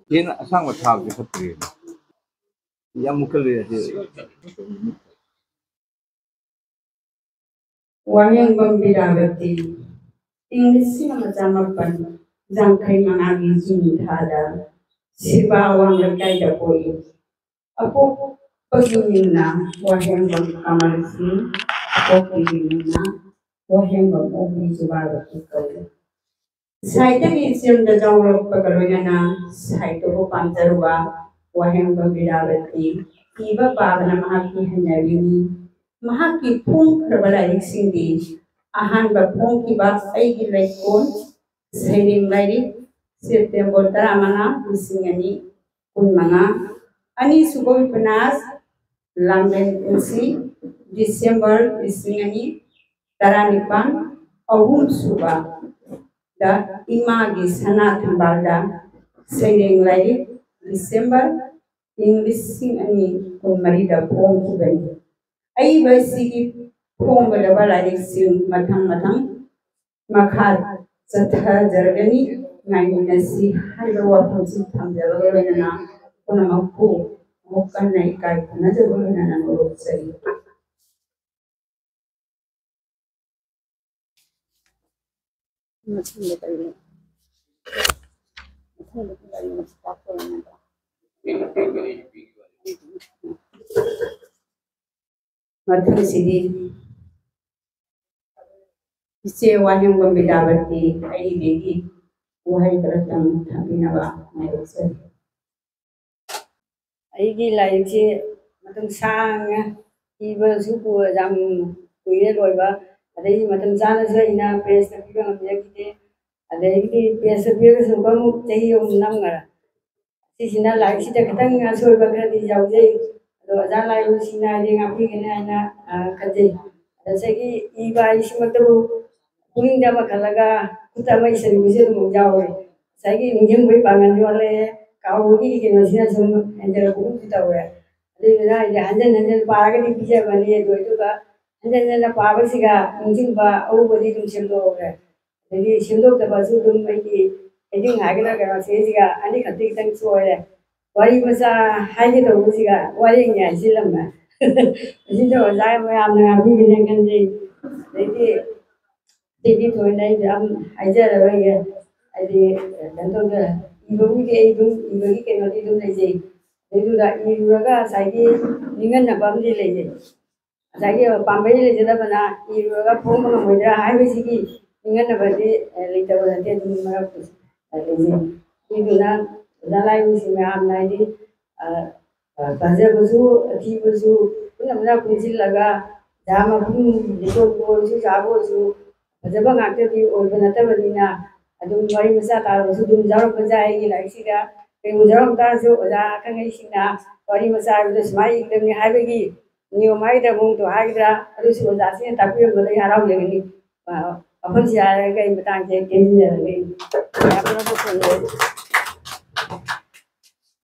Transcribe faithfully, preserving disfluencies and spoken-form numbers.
ꯆꯦꯅ ꯑꯁꯥꯡꯕ ꯊꯥꯕꯁꯦ ꯐꯠꯇ꯭ꯔꯦ꯫ ꯌꯥꯝ ꯃꯨꯛꯀꯜꯂꯦ ꯑꯁꯤ꯫ ꯋꯥꯍꯦꯡꯕꯝ ꯕꯤꯗ꯭ꯌꯥꯄꯇꯤ꯫ ꯏꯪ ꯂꯤꯁꯤꯡ ꯑꯃ ꯆꯥꯃꯥꯄꯟ ꯌꯥꯡꯈꯩ ꯃꯉꯥꯒꯤ ꯖꯨꯟ ꯊꯥꯗ ꯁꯤꯕꯥ ꯑꯋꯥꯡ ꯂꯩꯀꯥꯏꯗ ꯄꯣꯛꯏ꯫ ꯑꯄꯣꯛꯄꯒꯤ ꯃꯤꯡꯅ ꯋꯥꯍꯦꯡꯕꯝ ꯀꯃꯜ ꯁꯤꯡ, ꯑꯄꯣꯛꯄꯤꯒꯤ ꯃꯤꯡꯅ ꯋꯥꯍꯦꯡꯕꯝ ꯑꯣꯡꯕꯤ ꯖꯨꯕꯥꯔꯕꯇꯤ ꯀꯧꯏ꯫ ꯁꯥꯍꯤꯇ꯭ꯌꯒꯤ ꯏꯆꯦꯜꯗ ꯌꯥꯎꯔꯛꯄꯒ ꯂꯣꯏꯅꯅ ꯁꯥꯍꯤꯇ꯭ꯌꯕꯨ ꯄꯥꯝꯖꯔꯨꯕ ꯋꯥꯍꯦꯡꯕꯝ ꯕꯤꯗ꯭ꯌꯥꯄꯇꯤ ꯏꯕ ꯄꯥꯕꯅ ꯃꯍꯥꯛꯀꯤ ꯍꯩꯅꯕꯤꯅꯤ꯫ ꯃꯍꯥꯛꯀꯤ ꯐꯣꯡꯈ꯭ꯔꯕ ꯂꯥꯏꯔꯤꯛꯁꯤꯡꯗꯤ ꯑꯍꯥꯟꯕ ꯐꯣꯡꯈꯤꯕ ꯑꯩꯒꯤ ꯂꯩꯀꯣꯜ, ꯁꯩꯔꯦꯡ ꯂꯥꯏꯔꯤꯛ, ꯁꯦꯞꯇꯦꯝꯕꯔ ꯇꯔꯥꯃꯉꯥ, ꯂꯤꯁꯤꯡ ꯑꯅꯤ ꯀꯨꯟꯃꯉꯥ, ꯑꯅꯤꯁꯨꯕ ꯎꯄꯅ꯭ꯌꯥꯁ ꯂꯥꯡꯂꯦꯟ ꯄꯨꯟꯁꯤ, ꯗꯤꯁꯦꯝꯕꯔ ꯂꯤꯁꯤꯡ ꯑꯅꯤ ꯇꯔꯥꯅꯤꯄꯥꯟ, ꯑꯍꯨꯝꯁꯨꯕꯗ ꯏꯃꯥꯒꯤ ꯁꯅꯥ ꯊꯝꯕꯥꯜꯗ ꯁꯩꯔꯦꯡ ꯂꯥꯏꯔꯤꯛ, ꯗꯤꯁꯦꯝꯕꯔ ꯏꯪ ꯂꯤꯁꯤꯡ ꯑꯅꯤ ꯀꯨꯟꯃꯔꯤꯗ ꯐꯣꯡꯈꯤꯕꯅꯤ꯫ ꯑꯏꯕꯁꯤꯒꯤ ꯐꯣꯡꯒꯗꯕ ꯂꯥꯏꯔꯤꯛꯁꯤꯡ ꯃꯊꯪ ꯃꯊꯪ ꯃꯈꯥ ꯆꯠꯊꯖꯔꯒꯅꯤ꯫ ꯉꯥꯏꯃꯤꯟꯅꯁꯤ ꯍꯥꯏꯕ ꯋꯥꯐꯝꯁꯤ ꯊꯝꯖꯕꯒ ꯂꯣꯏꯅꯅ ꯄꯨꯝꯅꯃꯛꯄꯨ ꯑꯃꯨꯛ ꯀꯟꯅ ꯏꯀꯥꯏ ꯈꯨꯝꯅꯖꯕ ꯂꯣꯏꯅꯅ ꯅꯣꯂꯨꯛꯆꯔꯤ꯫ ꯃꯊꯪꯁꯤꯗꯤ ꯏꯆꯦ ꯋꯥꯍꯦꯡꯕꯝ ꯕꯤꯗ꯭ꯌꯥꯄꯇꯤ ꯑꯏꯕꯤꯒꯤ ꯋꯥꯍꯩ ꯈꯔꯇꯪ ꯊꯝꯕꯤꯅꯕ ꯍꯥꯏꯖꯔꯤ꯫ ꯑꯩꯒꯤ ꯂꯥꯏꯔꯤꯛꯁꯤ ꯃꯇꯝ ꯁꯥꯡꯅ ꯏꯕꯁꯨ ꯀꯨ-, ꯌꯥꯝ ꯀꯨꯏꯔꯦ ꯂꯣꯏꯕ꯫ ꯑꯗꯩ ꯃꯇꯝ ꯆꯥꯅꯁꯨ ꯑꯩꯅ ꯄ꯭ꯔꯦꯁꯇ ꯄꯤꯕ ꯉꯝꯖꯈꯤꯗꯦ꯫ ꯑꯗꯒꯤꯗꯤ ꯄ꯭ꯔꯦꯁꯇ ꯄꯤꯔꯒꯁꯨ ꯑꯃꯨꯛ ꯆꯍꯤ ꯑꯍꯨꯝ ꯅꯝꯈꯔꯦ꯫ ꯁꯤꯁꯤꯅ ꯂꯥꯏꯔꯤꯛꯁꯤꯗ ꯈꯤꯇꯪ ꯑꯁꯣꯏꯕ ꯈꯔꯗꯤ ꯌꯥꯎꯖꯩ꯫ ꯑꯗꯣ ꯑꯣꯖꯥ ꯂꯥꯏꯔꯦꯝꯕꯤꯅ ꯍꯥꯏꯗꯤ ꯉꯥꯛꯄꯤꯒꯅꯤ ꯍꯥꯏꯅ, ꯑ, ꯈꯟꯖꯩ꯫ ꯑꯗꯣ ꯉꯁꯥꯏꯒꯤ ꯏꯕ ꯍꯥꯏꯁꯤꯃꯛꯇꯕꯨ ꯄꯨꯛꯅꯤꯡꯗ ꯑꯃ ꯈꯜꯂꯒ ꯈꯨꯠꯇ ꯑꯃ ꯏꯁꯤꯟꯕꯁꯨ ꯑꯗꯨꯝ ꯌꯥꯎꯋꯦ꯫ ꯉꯁꯥꯏꯒꯤ ꯅꯤꯡꯁꯤꯡꯕꯒꯤ ꯄꯥꯡꯒꯜ ꯋꯥꯠꯂꯦ, ꯀꯥꯎꯕꯒꯤ ꯀꯩꯅꯣꯁꯤꯅ ꯁꯨꯝ ꯍꯦꯟꯖꯜꯂꯛꯄꯒꯨꯝꯁꯨ ꯇꯧꯋꯦ꯫ ꯑꯗꯨꯗꯨꯅ ꯑꯩꯗꯤ ꯍꯟꯖꯟ ꯍꯟꯖꯟ ꯄꯥꯔꯒꯗꯤ ꯄꯤꯖꯕꯅꯤ ꯑꯗꯣ, ꯑꯗꯨꯒ ꯍꯟꯖꯟ ꯍꯟꯖꯟꯅ ꯄꯥꯕꯁꯤꯒ ꯅꯤꯡꯁꯤꯡꯕ ꯑꯎꯕꯗꯤ ꯑꯗꯨꯝ ꯁꯦꯝꯗꯣꯛꯍꯧꯔꯦ꯫ ꯑꯗꯒꯤ ꯁꯦꯝꯗꯣꯛꯇꯕꯁꯨ ꯑꯗꯨꯝ ꯑꯩꯒꯤ heading ꯍꯥꯏꯒꯗ꯭ꯔꯥ ꯀꯩꯅꯣ ꯁꯤꯁꯤꯒ ꯑꯅꯤꯈꯛꯇꯤ ꯈꯤꯇꯪ ꯁꯣꯏꯔꯦ꯫ ꯋꯥꯔꯤ ꯃꯆꯥ ꯍꯥꯏꯒꯦ ꯇꯧꯕꯁꯤꯒ ꯋꯥꯔꯦꯡꯅꯤ ꯍꯥꯏꯖꯤꯜꯂꯝꯃꯦ꯫ ꯑꯁꯤꯁꯨ ꯑꯣꯖꯥ ꯃꯌꯥꯝꯅ ꯉꯥꯛꯄꯤꯒꯅꯤ ꯈꯟꯖꯩ꯫ ꯑꯗꯩꯗꯤ ꯑꯇꯩꯗꯤ ꯊꯣꯏꯅ ꯑꯩ ꯌꯥꯝ ꯍꯥꯏꯖꯔꯔꯣꯏꯒꯦ꯫ ꯍꯥꯏꯗꯤ ꯀꯩꯅꯣ ꯇꯧꯗꯦ, ꯏꯕꯕꯨꯗꯤ ꯑꯩ ꯑꯗꯨꯝ ꯏꯕꯒꯤ ꯀꯩꯅꯣꯗꯤ ꯑꯗꯨꯝ ꯂꯩꯖꯩ꯫ ꯑꯗꯨꯗꯨꯒ ꯏꯔꯨꯔꯒ ꯉꯁꯥꯏꯒꯤ ꯅꯤꯡꯍꯟꯅꯕ ꯑꯃꯗꯤ ꯂꯩꯖꯩ꯫ ꯉꯁꯥꯏꯒꯤ ꯄꯥꯝꯕꯩ ꯂꯩꯖꯗꯕꯅ ꯏꯔꯨꯔꯒ ꯐꯣꯡꯕ ꯉꯝꯃꯣꯏꯗ꯭ꯔꯥ ꯍꯥꯏꯕꯁꯤꯒꯤ ꯅꯤꯡꯍꯟꯅꯕꯗꯤ, ꯑꯦ, ꯂꯩꯇꯕ ꯅꯠꯇꯦ꯫ ꯑꯗꯨꯝ ꯃꯔꯛꯇ, ꯑꯦ, ꯂꯩꯖꯩ꯫ ꯑꯗꯨꯗꯨꯅ ꯑꯣꯖꯥ ꯂꯥꯏꯅꯤꯡꯁꯤ ꯃꯌꯥꯝꯅ ꯍꯥꯏꯗꯤ, ꯑ, ꯑ, ꯐꯖꯕꯁꯨ ꯑꯊꯤꯕꯁꯨ ꯄꯨꯟꯅ ꯄꯨꯟꯅ ꯄꯨꯟꯁꯤꯜꯂꯒ ꯑꯣꯖꯥ ꯃꯐꯝ ꯂꯤꯇꯣꯟꯕꯨ ꯑꯣꯏꯔꯁꯨ ꯆꯥꯕ ꯑꯣꯏꯔꯁꯨ ꯐꯖꯕ ꯉꯥꯛꯇꯗꯤ ꯑꯣꯏꯕ ꯅꯠꯇꯕꯅꯤꯅ ꯑꯗꯨꯝ ꯋꯥꯔꯤ ꯃꯆꯥ ꯇꯥꯔꯒꯁꯨ ꯑꯗꯨꯝ ꯌꯥꯎꯔꯛꯄ ꯌꯥꯏ꯫ ꯑꯩꯒꯤ ꯂꯥꯏꯔꯤꯛꯁꯤꯗ ꯀꯔꯤꯒꯨꯝꯕ ꯌꯥꯎꯔꯝ ꯇꯥꯔꯁꯨ ꯑꯣꯖꯥ ꯑꯈꯪ ꯑꯍꯩꯁꯤꯡꯅ ꯋꯥꯔꯤ ꯃꯆꯥ ꯍꯥꯏꯕꯗꯣ ꯁꯨꯃꯥꯏꯅ ꯏꯒꯗꯕꯅꯤ ꯍꯥꯏꯕꯒꯤ ꯅꯤꯌꯣꯝ ꯍꯥꯏꯒꯗ꯭ꯔꯥ ꯃꯑꯣꯡꯗꯣ ꯍꯥꯏꯒꯗ꯭ꯔꯥ ꯑꯗꯨꯁꯨ ꯑꯣꯖꯥꯁꯤꯡꯅ ꯇꯥꯛꯄꯤꯔꯝꯕꯗ ꯑꯩ ꯍꯔꯥꯎꯖꯒꯅꯤ꯫ ꯑ, ꯃꯐꯝꯁꯤ ꯌꯥꯔꯒ ꯑꯩ ꯃꯇꯥꯡꯁꯦ ꯇꯦꯟꯖꯔꯒꯦ꯫ ꯑꯣꯖꯥ ꯄꯨꯝꯅꯃꯛꯄꯨ ꯈꯨꯔꯨꯝꯖꯔꯤ꯫